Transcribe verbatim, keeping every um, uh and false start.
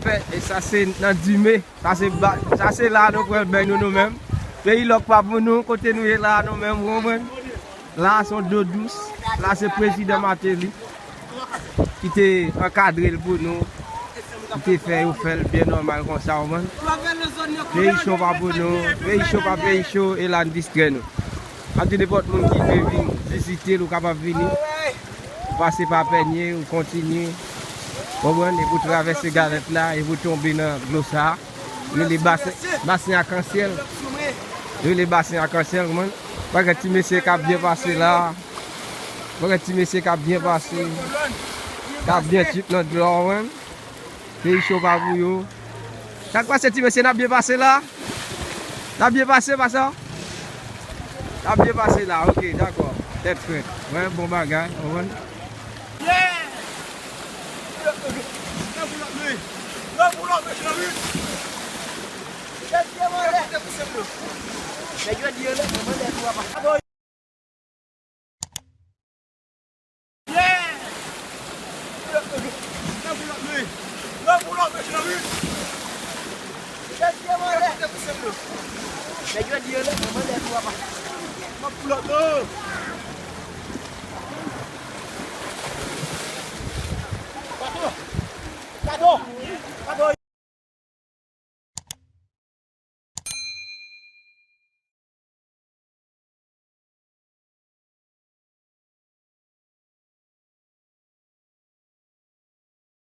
Fè, e sa se nan Dime. Sa se ba, sa se la nou pran beny nou, nou menm. Peyi lòk pa pou nou, kote nou ye la, nou menm, ou konprann? La se yon dlo dous. La se prezidan Martelly ki te ankadre l pou nou. Ki te fè yo fè l byen nòmal konsa, ou konprann? Peyi cho pa pou nou, peyi cho pa peyi cho, e la n distrè nou. Antou nenpòt moun ki vle vin vizite l, ou kapab vini. Ou pase pa Pènye, ou kontinye, konprann, epi ou travèse Galèt la, epi ou tonbe nan dlo sa a. Rele basen, basen akansyèl. Rele basen akansyèl, konprann. Bagay ti mesye k ap byen pase la. Bagay ti mesye k ap byen pase. K ap byen trip nan dlo a, konprann. Peyi cho pa pou yo. Sa k pase ti mesye, n ap byen pase la? N ap byen pase, pasa? N ap byen pase la, ok, dakò. Tèt frèt. Wè, bon bagay, ou konprann?